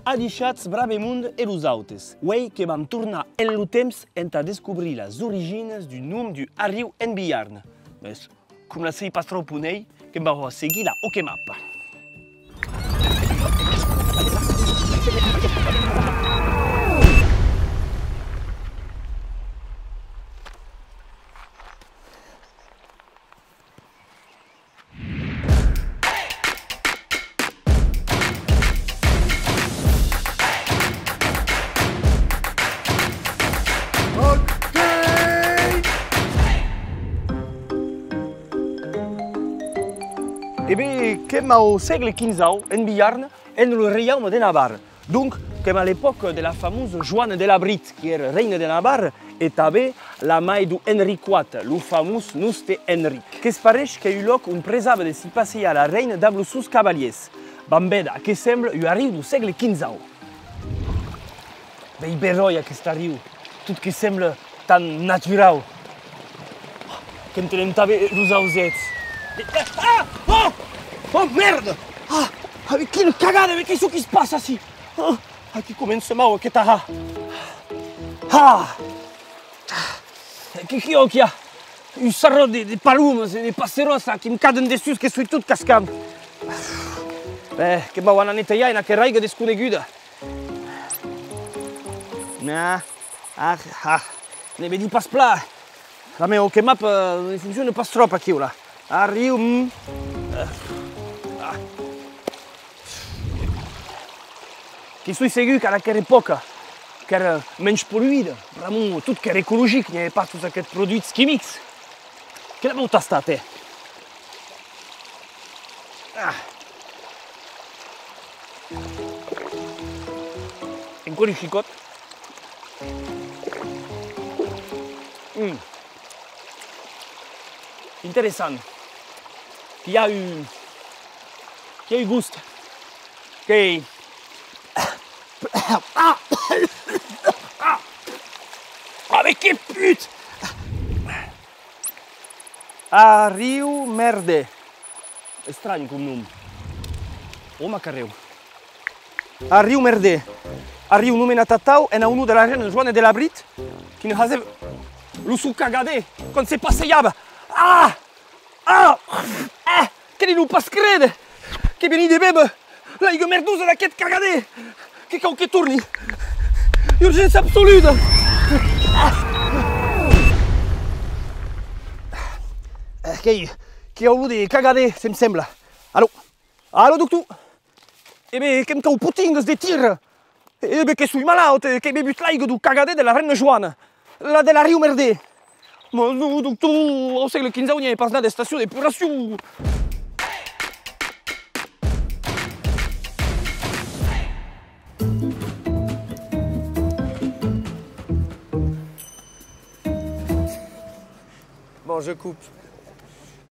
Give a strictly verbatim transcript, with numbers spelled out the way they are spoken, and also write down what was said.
Adishatz, brave monde e los autes. Uei que vam tornar en lo temps entà descobrir las originas du nom du arriu en Biarn. Mes, com la sei pas tròp on ei, que'm vau a seguir la OK Map. E ben, que'm au sègle quinzau, en Biarn, en lo reiaume de Navarra. Donc, que'm a l'epòca de la famosa Joana de Labrit, qui èra reina de Navarra, e tanben la mair deu Enric quate, lo famós Noste Enric. Que's pareish qu'ei un lòc on presava de s'i passejar la reina dab los sons cavalièrs. Vam véder a qué sembla un arriu deu sègle quinzau. Vei beròi aqueste arriu, tot que sembla tan naturau. Que'm tenem tanben los ausèths. Ah! Oh! Oh, merde! Ah! Ah, mes quina cagada, mes qu'ei çò qui's passa ací? Ah! Aquí comença mau aqueth ahar. Ah! Qué, qué, qué i a? Un sarròt de, de palomas e de passeròls qui'm caden dessús, que soi tot cascant. Eh, que'm vau anar netejar en aquera aiga desconeguda. Ah, ah, ah, ne vedi pas plan. La mea OK Map, eh, ne fonciona pas tròp aquiu, la. Arriu, mm. Eh, ah. Que soi segur qu'en aquera epòca qu'èra mensh polluida, pr'amor tot qu'èra ecologic, n'i avè pas tots aqueths produits quimics. Que la vau tastar, tè. Ah. Encara un chicòt. Mm. Interessant. Qu'i a un, qu'i a un gost. Qu'ei... Ah! Ah! Ah, mes que put! Arriu Merde. Estranh com nom. Ò macarèu. Arriu Merde. Arriu nomenat atau en aunor de la reina Joana de Labrit, qui ne hasèva lo son cagadèr quan se passejava. Ah! Ah! Ah! Que li lo pas créder! Que veni de béver l'aiga merdosa d'aqueth cagadèr! Que cau que torni! Urgéncia absoluda! Eh, qu'ei, qu'ei aulor de cagadèr, se'm sembla. Alò? Alò, doctor? E ben, que'm cau potingas de tierra! E ben, que soi malaut, qu'èi bevut l'aiga deu cagadèr de la reina Joana, la de l'arriu Merde. Mas non, doctor, au sègle quinzau n'i avè pas nada d'estacion d'epuracion. Bon, je coupe.